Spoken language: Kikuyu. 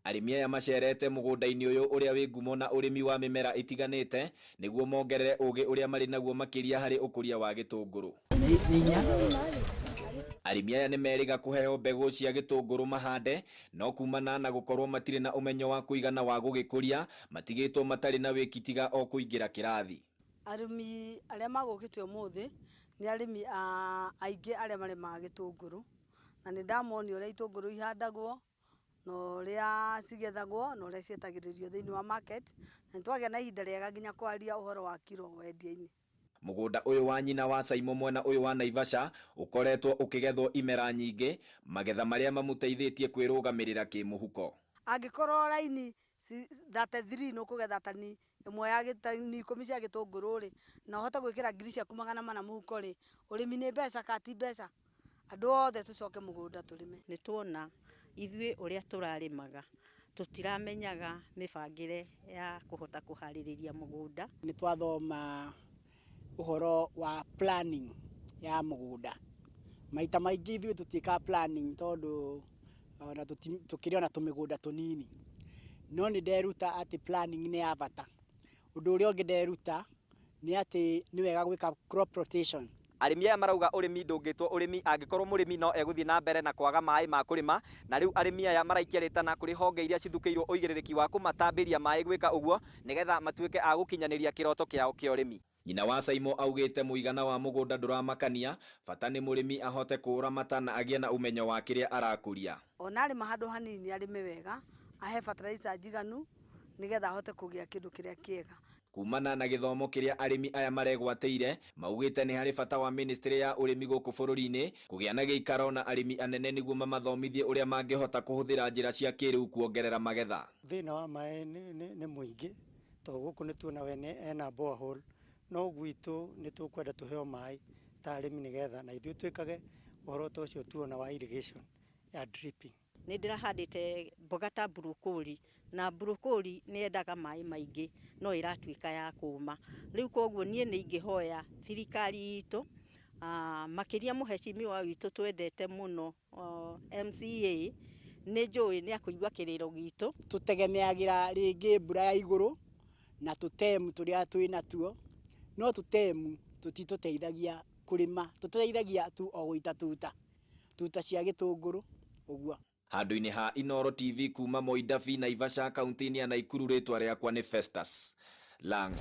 Arĩmi aya macerete mũgũnda-inĩ ũyũ ũrĩa wĩ ngumo na ũrĩmi wa mĩmera ĩtiganĩte nĩguo mongerere ũgĩ ũrĩa marĩ naguo makĩria harĩ ũkũria wa gĩtũngũrũ. Arĩmi aya nĩ merĩga kũheo mbegũ cia gĩtũngũrũ mahande no kumana na gũkorwo matirĩ na ũmenyo wa kũigana wa gũgĩkũria matigĩtwo matarĩ na wĩki tiga o kũingĩra kĩrathi. Arĩmi arĩa magũkĩte ũmũthĩ nĩ arĩmi aingĩ arĩa marĩmaga gĩtũngũrũ, na nĩ ndamonia ũrĩa itũngũrũ ihandagwo na ũrĩa cigethagwo na ũrĩa cietagĩrĩrio thĩinĩ wa market, na nĩ twagĩa na ihinda rĩega nginya kwaria ũhoro wa kiro wendia-inĩ. Mũgũnda ũyũ wa nyina wa Saimo mwena ũyũ wa Naivasha ũkoretwo ũkĩgethwo imera nyingĩ, magetha marĩa mamũteithĩtie kwĩrũgamĩrĩra kĩmũhuko. Angĩkorwo raini 33 nĩ ũkũgetha tani ĩmwe ya tani 10 cia gĩtũngũrũ rĩ, na ũhote gwĩkĩra ngiri ciaku 400 mũhuko rĩ, ũrĩmi nĩ mbeca kana ti mbeca? Andũ othe tũcoke mũgũnda tũrĩme. Nĩ tuona ithuĩ ũrĩa tũrarĩmaga tũtiramenyaga mĩbangĩre ya kũhota kũharĩrĩria mũgũnda. Nĩ twathoma ũhoro wa planning ya mũgũnda. Maita maingĩ ithuĩ tũtiĩkaga planning tondũ ona tũkĩrĩ ona tũmĩgũnda tũnini. No nĩ nderuta atĩ planning nĩ ya bata. Ũndũ ũrĩa ũngĩ nderuta nĩ atĩ nĩ wega gwĩka crop rotation. Arĩmi aya marauga ũrĩmi ndũngĩtwo ũrĩmi angĩkorwo mũrĩmi no egũthiĩ na mbere na kwaga maĩ ma kũrĩma, na rĩu arĩmi aya maraikia rĩtana kũrĩ honge iria cithukĩirwo ũigĩrĩrĩki wa kũmatambĩria maĩ gwĩka ũguo nĩgetha matuĩke a gũkinyanĩria kĩroto kĩao kĩa ũrĩmi. Nyina wa Saimo augĩte mũigana wa mũgũnda ndũramakania, bata nĩ mũrĩmi ahote kũũramata na agĩe na ũmenyo wa kĩrĩa arakũria. Ona arĩma handũ hanini arĩme wega, ahe fertilizer njiganu nĩgetha ahote kũgĩa kĩndũ kĩrĩa kĩega. Kumana na gĩthomo kĩrĩa arĩmi aya maregwatĩire, maugĩte nĩ harĩ bata wa ministry ya ũrĩmi gũkũ bũrũri-inĩ kũgĩa na gĩikaro na arĩmi anene nĩguo mamathomithie ũrĩa mangĩhota kũhũthĩra njĩra cia kĩrĩu kuongerera magetha. Thĩna wa maĩ nĩ mũingĩ tondũ gũkũ nĩ tuona we ena borehole, no gwitũ nĩ tũkwenda tũheo maĩ ta arĩmi nĩgetha na ithuĩ twĩkage ũhoro ta ũcio tuona wa irrigation ya dripping. Nĩ ndĩrahandĩte mboga ta broccoli, na broccoli nĩ yendaga maĩ maingĩ no ĩratuĩka ya kũma. Rĩu koguo niĩ nĩ ingĩhoya thirikari itũ, makĩria mũhecimiwa witũ twendete mũno MCA, nĩ njũĩ nĩ akũigua kĩrĩro gitũ. Tũtegemeagĩra rĩngĩ mbura ya igũrũ na tũtemu tũrĩa twĩnatuo, no tũtemu tũtitũteithagia kũrĩma, tũteithagia tu o gũita tuta, tuta cia gĩtũngũrũ ũguo. Handũ-inĩ ha Inooro TV kuma Moidabi, Naivasha, kaunti-inĩ ya Naikuru, rĩtwa rĩakwa nĩ Festus Lang.